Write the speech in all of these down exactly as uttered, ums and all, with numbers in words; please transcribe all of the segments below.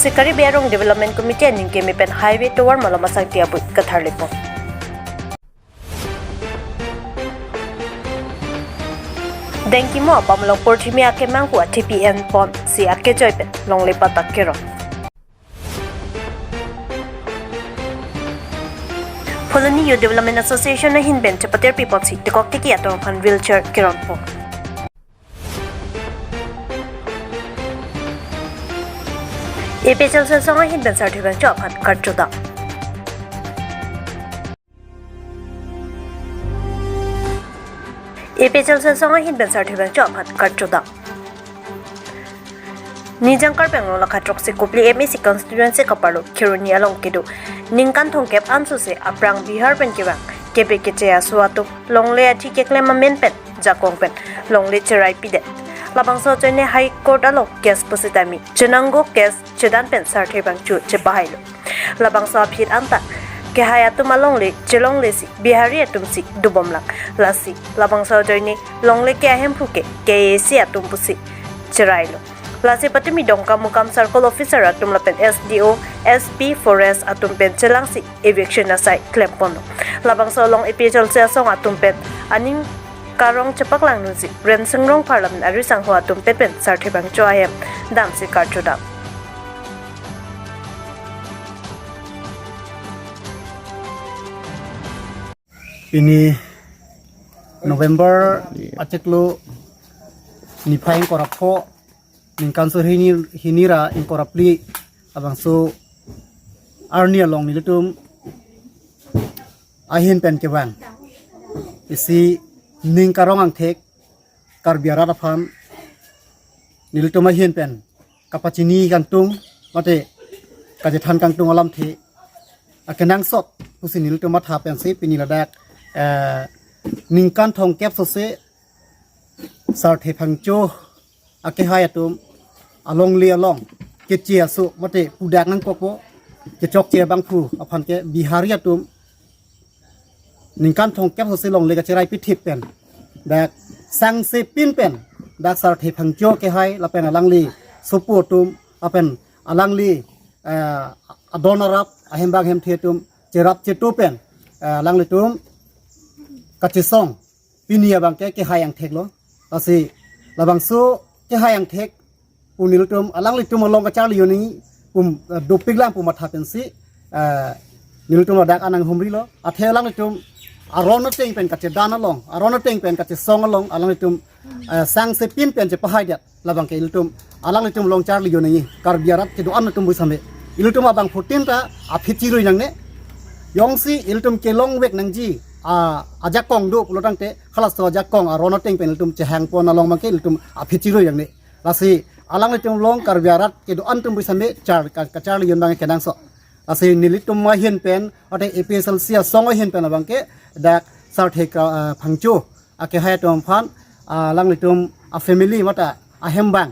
Si Karbi Anglong Development Committee aning keme pen highway tovar malom asangti abui katharlipon. Dengkimo apam along porthimi akemanghu athepi enpon si akejoi pen longle patak keron. Phuloni Youth Development Association ahin pen chepaterpiponsi tekok tiki atum aphan wheelchair keronpo. A P H L C asong ahin pen Sarthe Phangcho aphan karjudam. A P H L C asong ahin pen Sarthe Phangcho aphan karjudam. Nijang Karbi Anglong lakha throksi Kopili M A C constituency kaparlo Kheroni along kedo ningkan thomkep ansose aphrang Bihar pen kevang kepe keche aso atum longle athi keklem amen pen jakong pen longle cherai pidet. Labangso ajoine High Court along case pusitame chenanggo case chedan pen Sarthe Phangcho chepahailo. Labangso aphi anta kehai atum alongle chelonglesi Bihari atumsi dobomlang. Lasi labangso ajoine longle ke ahemphu ke K A A C atum pusi cherailo. Lasi patumi Dongkamukam Circle Officer atum lapen S D O, S P Forest atum pen chelangsi eviction asai klemponlo. Labangso along A P H L C asong atum pen aning karong chepaklangdunsi Rensing Rongphar lapen ari sangho atum pen pen Sarthe Phangcho ahem damsi karjudam. Pini November achiklo niphai ingkoi ra pho, ningkan suri hini, hini ra ingkoi ra phli abangso arni along nelitum ahin pen kevang isi ning karong angthek Karbi arat aphan nelitum ahin pen kapachini kangtung mate kachethan kangtung alamthe akenangsot pusi nelitum matha pensi pini ladak, eh, ningkan thomkep sose Sarthe Phangcho akehai atum alongle along keche aso mate pudak nangkokpo kechokche abangphu aphan ke Bihari atum ningkan thomkep sose longle kacherai pithip pen dak sangse pin pen dak Sarthe Phangcho kehai lapen alangli sopo atum lapen alangli, eh, adon arap ahembang hemthe atum cherap cheto pen, eh, alanglitum kachesong pini abang ke kehai angthek lo. Lasi labangso kehai angthek pu nelitum alanglitum along kacharli un-e pu, eh, dopiklang pu matha pensi, eh, nelitum ladak anang humrilo. Athe alanglitum aron ateng pen kachedan along, aron ateng pen kachesong along alanglitum, eh, sangse pin pen chepahaidet. Labang ke ilitum alanglitum along charli un-e Karbi arat kedo-an atum pusitame ilitum abangphutin ta aphi chirui nangne. Jongsi ilitum kelongvek nangji a, ajakong do pulo tangte halaso ajakong aron ateng pen ilitum chehangpon along abang ke ilitum aphi chirui nangne. Lasi alanglitum along Karbi arat kedo-an atum pusitame char ka, kacharli un abang kenangsot. Lasi nelitum ahin pen ate A P H L C asong ahin pen abang ke dak Sarthe ka, ah, Phangcho akehai atum aphan, ah, alanglitum a family mate ahembang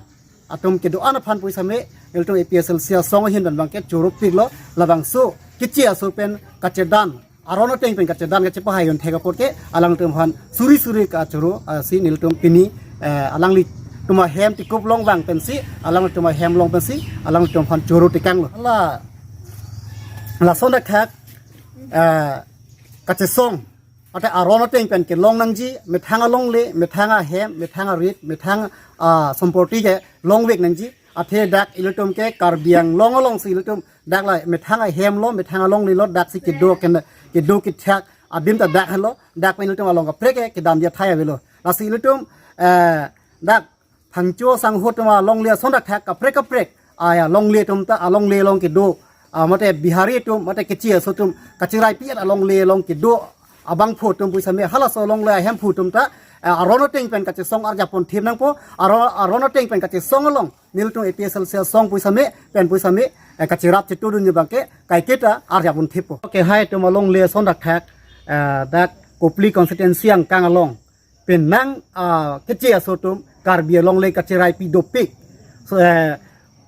atum kedo-an aphan pusitame ilitum A P H L C asong ahin pen abang ke choro piklo. Labangso keche aso pen kachedan aron ateng pen kachedan kachepahai un thek apot ke alanglitum aphan suri suri kachoro, ah, si nelitum pini, eh, alanglitum ahem tikup along vang pensi alanglitum ahem along pensi alanglitum aphan choro tekanglo. La lason dak thak, eh, kachesong ate aron ateng pen kelong nangji, methang alongle, methang ahem, methang arit, methang, ah, somporti kelongvek nangji. Athe dak ilitum ke Karbi Anglong alongsi ilitum dak la methang ahem lo, methang alongle lo, daksi kedo ken, kedo kethak adim ta dak helo, dak pen ilitum along kaprek ke kedam dia thai avelo. Lasi ilitum, eh, dak Phangcho sangho atum alongle ason dak thak kaprek kaprek, aya longle atum ta alongle along kedo, ah, mate Bihari atum mate keche aso atum kacherai piat alongle along kedo abangphu atum pusitame halaso alongle ahemphu atum ta, ah, aron ateng pen kachesong arjapon thip nangpo. Aron, aron ateng pen kachesong along nelitum A P H L C asong pusitame pen pusitame, eh, kacherap chetudun abang ke kaiketa arjapon thippo. Kehai atum alongle ason dak thak, eh, dak Kopili constituency angkang along penang, ah, keche aso atum Karbi alongle kacherai pi dopik. So, eh,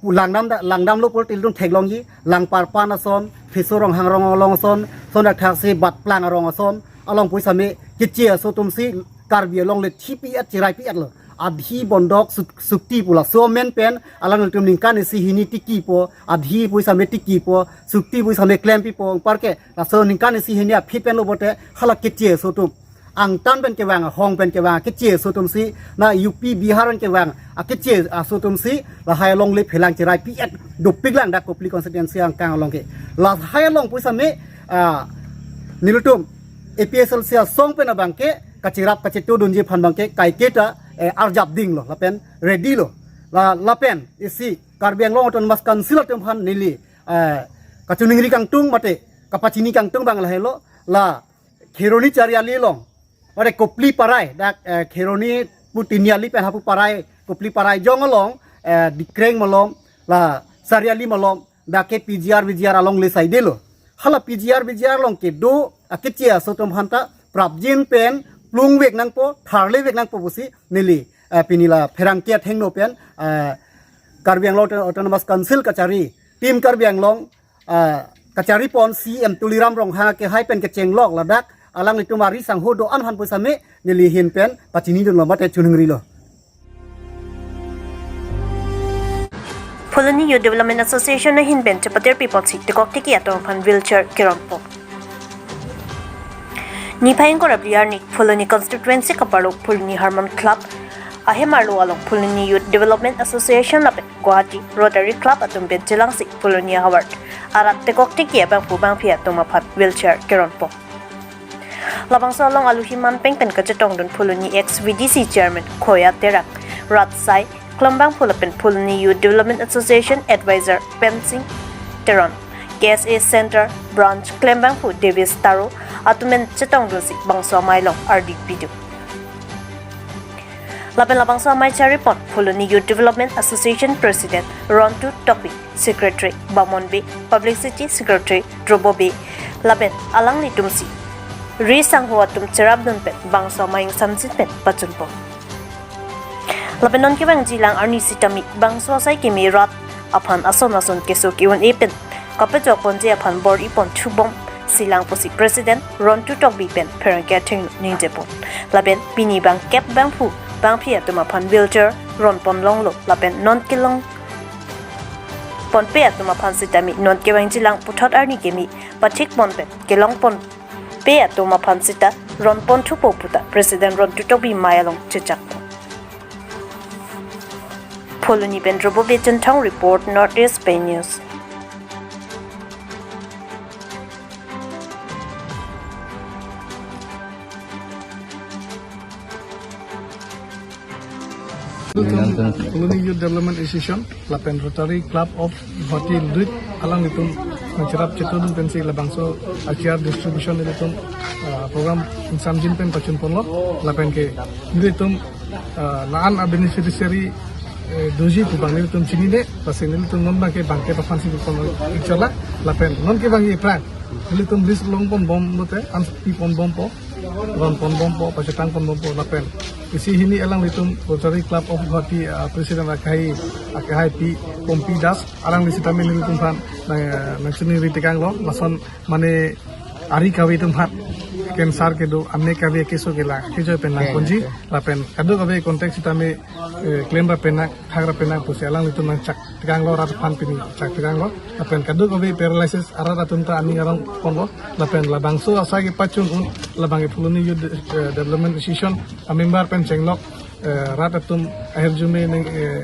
langdam da, langdamlo pulote ilitum theklongji, Langparpan ason, Pheso Ronghang arong along ason, son dak thaksi Batplang arong ason along pusitame keche aso atumsi Karbi alongle thipi at cherai pi at lo. adhi bondok suk- sukti pu laso amen pen alanglitum ningkan isi hini tikipo, adhi pu same tikipo, sukti pu same klempipo, anparke laso ningkan isi hini aphi pen lo pote hala keche aso atum, angtan pen kevang, ahong pen kevang keche aso atum si, na U P Bihar pen kevang akeche aso atum si lahai alongle phelang cherai pi-et dopik lang dak Kopili constituency angkang along ke. Lahai along pu same, ah, nelitum A P H L C asong pen abang ke kacherap kachetudunji aphan abang ke kaiketa, eh, arjap dinglo lapen ready lo. La lapen isi Karbi Anglong Autonomous Council atum aphan neli, eh, kachiningri kangtung mate kapachini kangtung abang lahelo, la Kheroni chariali along, mate Kopili Parai, dak, eh, Kheroni pu tiniali pen hapu Parai, Kopili Parai jong along, eh, Dikreng malom, la chariali malom, dak ke P G R V G R alongle side lo. Hala P G R V G R along kedo akeche aso atum aphan ta prapjin pen plung vek nangpo, tharle vek nangpo pusi neli, eh, pini la pherangke athengno pen, eh, Karbi Anglong Auto- Autonomous Council kachari, Team Karbi Anglong, ah, kachari pon C M Tuliram Ronghang akehai pen kechenglok ladak alanglitum ari sangho do-an aphan pu same neli ahin pen pachinidunlo mate chiningrilo. Phuloni Youth Development Association ahin pen chepatir piponsi tekok tiki atum aphan wheelchair keronpo. Niphai ingkoi ra phli arni Phuloni constituency kaparlo Phuloni Harmon Club ahem arlo along Phuloni Youth Development Association lapen Guwahati Rotary Club atum pen chelangsi Phuloni ahavar arat tekok tiki abangphu bangphi atum aphan wheelchair keronpo. Labangso along aluhi manpeng pen kachetongdun Phuloni ex V D C chairman Khoya Terang, rat asai Klembangphu lapen Phuloni Youth Development Association Advisor Pensing Teron, K S A Center Branch Klembangphu Davis Taro atum pen chetongdunsi bangso amei along ardi pidu. Lapen labangso amei charipon Phuloni Youth Development Association President Rontu Tokbi, Secretary Bamon Bey, Publicity Secretary Drobo Bey, lapen alanglitumsi ri sangho atum cherapdun pen bangso amei ingsamjin pen pachunpo. Lapen non kevangji lang arni sitame bangso asai keme rat aphan ason ason keso ke-un-e pen kapejok ponji aphan bor-i pon thubom silang pusi President Rontu Tokbi pen pherangke athengno ningjepon. Lapen pini bangkep bangphu bangphi atum aphan wheelchair ronpon longlo lapen non kelong ponpe atum aphan sitame non kevangji lang puthot arni keme pathik pon pen kelong ponpe atum aphan sita ronpon thupo puta President Rontu Tokbi amei along chechakpo. Phuloni pen Drobo Bey Chinthong report, North East Pei News. Phuloni Youth Development Association lapen Rotary Club of Guwahati Ludhit alanglitum nangcherap chetudun pensi labangso achair distribution nelitum, ah, program ingsamjin pen pachunponlo lapen ke nelitum, ah, la-an a-beneficiary, eh, doji pu abang nelitum chinine, lasi nelitum non abang ke bangkep aphansi pipon ikchala lapen non kevangji aphrang nelitum list longponbom lote ansi piponbompo, ronponbompo, pachetangponbompo lapen isi hini alanglitum Rotary Club of Guwahati, ah, President akehai, akehai Pi Pompi Das alangli sitame nelitum aphan nang, nangchiningri tekanglo, lason mane ari kave atum aphan cancer kedo, amek kave keso kelang kejoi pen nangponji lapen kadokave contact sitame, eh, klem ra pen nang, thak ra pen nang pusi alanglitum nangchak tekanglo, rat aphan pini chak tekanglo lapen kadokave paralysis arat atum ta aning arongponlo lapen labangso asai kepachun-un labang ke Phuloni Youth, eh, Development Association amember pen chenglok, eh, rat atum ahirjume neng, eh,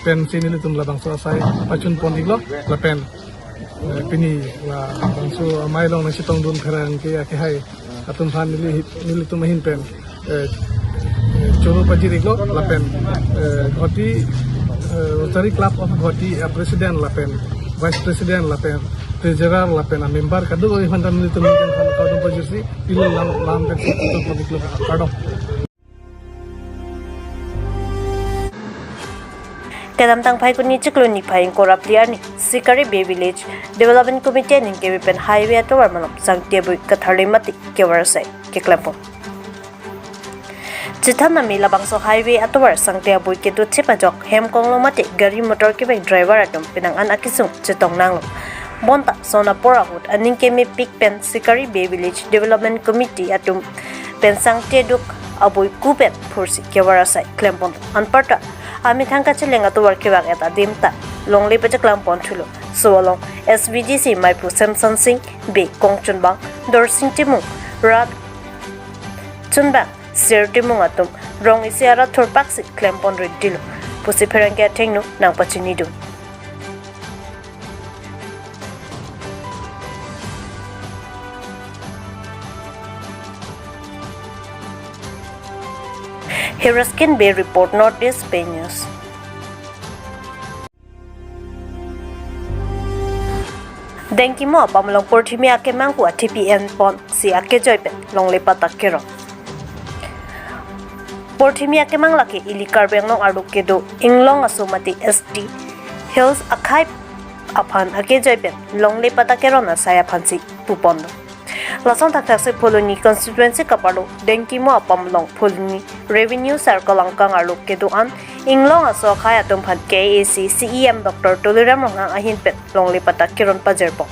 pensi nelitum labangso asai pachunpon iklo lapen, eh, pini labangso amei along nangchetongdun pherangke akehai atum aphan neli, nelitum ahin pen, eh, eh, choro pajir iklo lapen, eh, Guwahati, eh, Rotary Club of Guwahati, eh, President lapen Vice President lapen Treasurer lapen amember kadokave aphan ta nelitum ningkan aphan kardom pajirsi pilo lam lam pensi choro pajir iklo, kardom. Kedamtang Phaikuni chiklo niphai ingkoi ra phli arni Sikari Bey Village Development Committee aning keme pen highway atovar malom Sangti abui katharle mate kevar asai keklempon. Chethan nami labangso highway atovar Sangti abui kedo chip ajok hem konglo mate gari motor kevang driver atum penang an akesung chetong nanglo. Bonta son apor ahut aning kemepik pen Sikari Bey Village Development Committee atum pen sangti aduk abui ku pen phursi kevar asai klempon. Anparta amethang kacheleng atovar kevak-et adim ta longle pacheklang pon thulo. So along S V G C maipu Samson Sing, Bey Kongchunbang, Dorsing Timung, Rat Chunbang, Sir Timung atum rong isi arat thurpaksi klempon ridilo pusi pherangke athengno nangpachinidun. Hiraskin Bey report, North East Pei News. Dengkimo apam along porthimi akemang pu athipi enponsi akejoi pen longle patak keron. Porthimi akemang lake ili Karbi Anglong arlo kedo Inglong aso mate S T Hills akhei aphan akejoi pen longle patak keron asai aphansi puponlo. Lason thakthak si Phuloni constituency kaparlo Dengkimo apam along Phuloni revenue circle angkang arlo kedo-an Inglong aso akhei atum aphan K A A C C E M Doctor Tuliram Ronghang ahin pen longle patak keron pajirpon.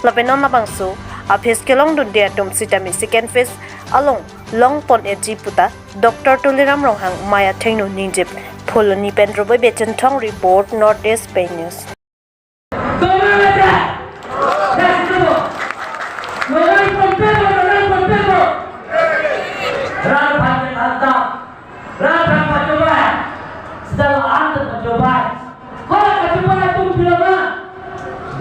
Lapen non labangso a-phase kelongdunde atum sitame second phase along longpon-etji puta Doctor Tuliram Ronghang mei athengno ningje. Phuloni pen Roboi Bey Chinthong report, North East Pei News. Rat aphan ke than tap, rat aphan pachobai, sel an ta pachobai. Hala kachobai atum pilo ma?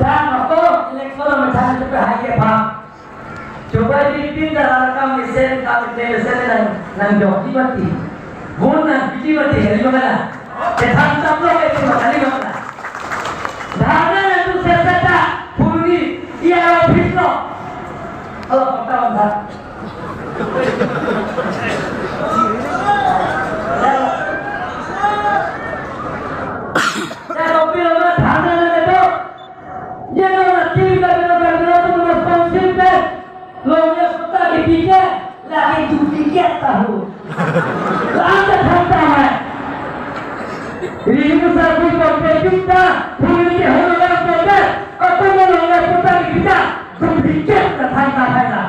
Dan ako election amethang chobai hai ke pha. Chobai di pin da rat kam mesen kam mesen mesen nang nang jok di mati. Vote nangpiji mati, hari mana? Kethan tap lo ke pin mati mana? Dharna nangtum seseta, Phuloni, iya office lo. Halo, kota mana? Saya kopi lama dharna na to. Ye no na kiri ka bina ka bina to na sponsorship pe. Longya kota ke pike, lagi duplicate tahu. Lagi than tap hai. Rihinu sa pui kopi kita, Phuloni ke hono ka kopi. Atau mau longya kota ke pike, duplicate kethan tap hai na.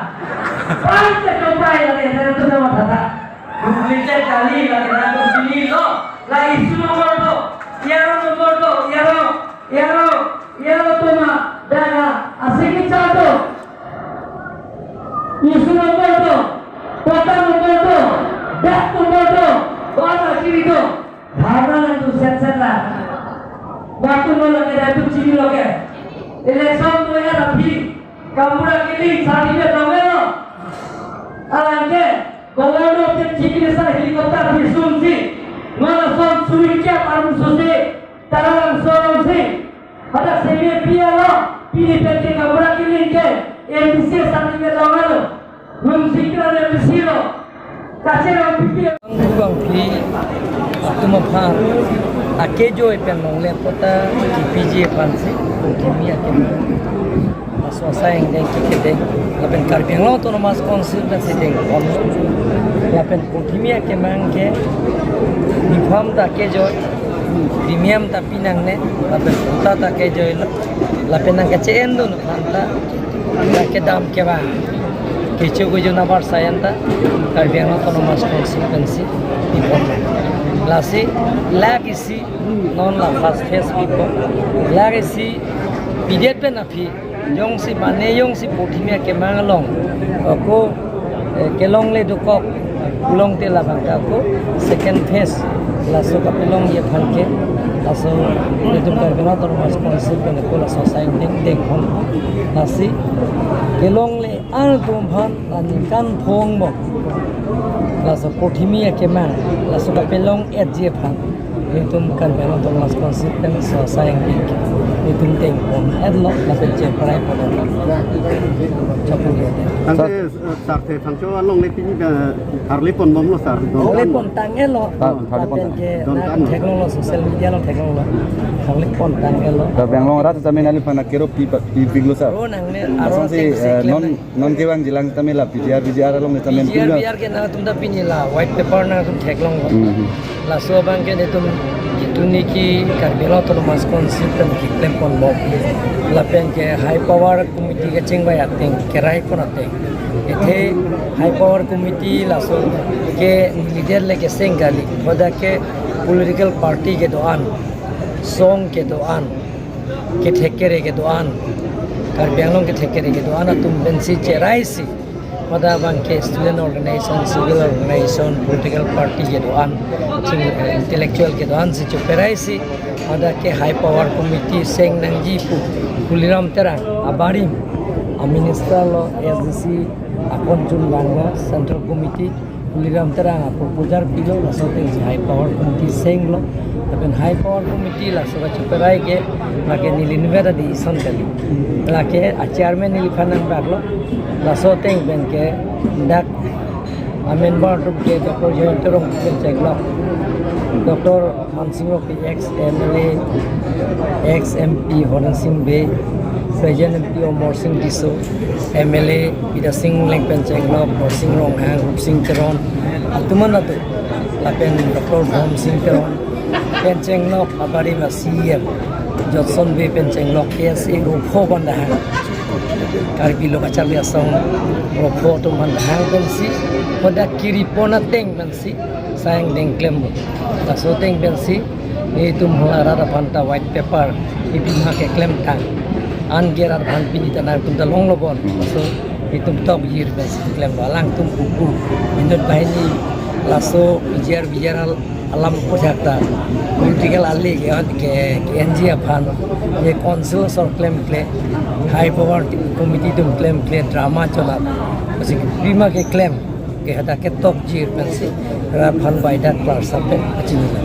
Pai ke kopi lagi, saya tu sama tata. Duplicate kali lagi na to sini lo. La issue nomor to, iyaro nomor to, iyaro, iyaro, iyaro toma daga asiki chato. Issue nomor to, pata nomor to, dak nomor to, bana kiri to. Dharna nangtum set set la. Waktu mo lage datu chini loke. Election to ya rapi. Gaonbura kili sari me tame lo. Alangke Governor of the Chief Minister helicopter pi sumsi, non ason suri kya parum susi, Taralangso alongsi, hadak semi pia lo, pini pen ke Gaonbura kili ke M D C sari me tame lo, nung sikra M D C lo, kachera pipi. Bangpi atum aphan akejoi pen longle patak kepiji aphansi, kimi akimi. Laso asai angdeng kekedeng, lapen Karbi Anglong Autonomous Council pensi dengpon, lapen porthimi akemang ke nipham ta kejoi, premium ta pinangne, lapen patta ta kejoi lo, lapen nangkachendun aphan ta, ta kedam kevang, kecho kejun abar sayan ta Karbi Anglong Autonomous Council pensi nipham. Lasi lake isi non la first phase pipo, lake isi pidet pen aphi jongsi mane jongsi porthimi akemang along ako, eh, kelongle dokok pulote labang ke ako second phase laso kapelongji aphan ke laso itum Karbi Anglong Autonomous Council pen ako laso asai angdeng dengpon. Lasi kelongle atum aphan la ningkan phongo laso porthimi akemang laso kapelong-etji aphan itum Karbi Anglong Autonomous Council pen laso asai angdeng itum dengpon-etlo lapen cheprai pon-etlo. Chapu ya. Tangte, eh, sarthe thangcho alongle pini ka arle ponbomlo sar. Arle pontang-etlo. Ah, arle lapen pontang. Ke Don na kan. Theklonglo, social media along theklonglo. Arle pontang-etlo. Karbi Anglong arat sitame nangliphan akero pi pa, pipiklo sar. Oh, nangne aro. Lasonsi, thek eh, non klem nang. Non kevangjilang sitame la P G R, V G R along sitame P G R, pilo. V G R ke nangtum ta pini la white paper nangtum theklonglo. Hmm. Laso abang ke netum itum niki Karbi Anglong Autonomous Council pen keklem ponbom. Lapen ke high power committee kachingvai ateng, kerai pon ateng, Athe High Power Committee laso ke leader le keseng kali, hadak ke political party kedo-an, song kedo-an, kethek kere kedo-an, Karbi Anglong kethek kere kedo-an atum pensi cherai si, hadak abang ke student organization, civil organization, political party kedo-an, intellectual kedo-an si choperai si, hadak ke High Power Committee seng nangji pu Tuliram Terang abarim a minister lo, A S D C akon chunlang lo, Central Committee Tuliram Terang a proposal pilo, laso ateng si High Power Committee senglo. Lapen High Power Committee laso kachoperai ke lake neli nivet adi ison kali. Lake a chairman neliphan nangbak lo. Laso ateng pen ke dak a member atum ke Doctor Jayanta Rongpi pen chenglok, Doctor Mansing Rongpi, ex M L A, ex M P Horen Sing Bey, present M P Amarsing Tisso, M L A Bidyarsing Engleng pen chenglok, Borsing Ronghang, Rupsing Teron, atum an atum, lapen Doctor Bhom Sing Teron pen chenglok, abarim a C E M Jotson Bey pen chenglok, K S A rupho bandahang, Karbi Lo Kacharli Asong rupho atum bandahang pensi, hadak kiri pon ateng pensi, sayang dengklem bo. Laso ateng pensi, itum hala rat aphan ta white paper, ipi ma keklem tang. An ke rat aphan pini ta nangtum ta longlo bon. Laso itum tokjir pensi klemlo, alangtum pupu. Inut banghini laso bijar bijar al-, alam puthak ta political ali ke, ke, ke N G aphan, ye council asor klemkle, High Power Committee atum klemkle, drama chola. Pensi ipi ma keklem ke hadak ke tokjir pensi rat aphan bai dak klarsa pen kachinilo.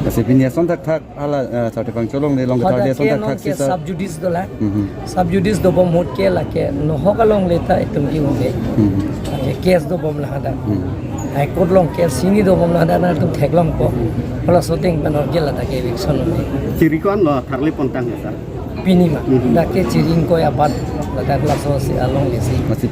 Lasi pini ason thakthak hala, eh, Sarthe Phangcho alongle along hadak kethar ke ason thakthak non ke si sir. Sub judice dolang. Mhm. Sub judice dobom ahut ke lake nohok alongle ta itum ke-ongde. Mhm. Lake case dobomlo hadak. Mhm. High Court along case hini dobomlo hadak, nangtum theklongpo. Halaso ateng pen orgel hadak ke eviction lo. Chiri ko-an lo tharle pontang ya, sir? Pini ma, mhm, dak ke chiri ingkoi abat, ladak laso si alongle si. Lasi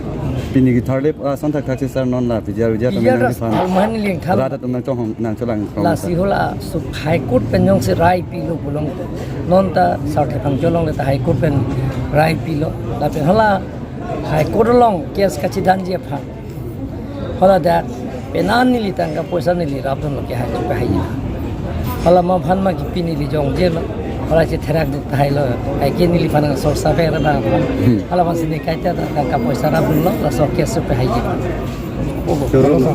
pini ketharle, ah, ason thakthak si sir, non la bijar bijar atum bijar nangphan, alman lingthal. Rat atum nangchonghong, nangcholang. Lasi hala su High Court pen jongsi rai pilo pulo, non ta Sarthe Phangcho alongle ta High Court pen rai pilo. Lapen hala High Court along case kachidamji aphan, hala dak penang neli tangka poisa neli rapdunlo, kehai chopehaiji. Hala ma aphan ma kipi neli jongjelo. Hala chetherak duk tahai lo. Hai ke neliphan asor sape ra bang aphan. Hmm. Hala aphan si ne kaita ta tangka poisa rapdunlo, laso case chopehaiji. Choro.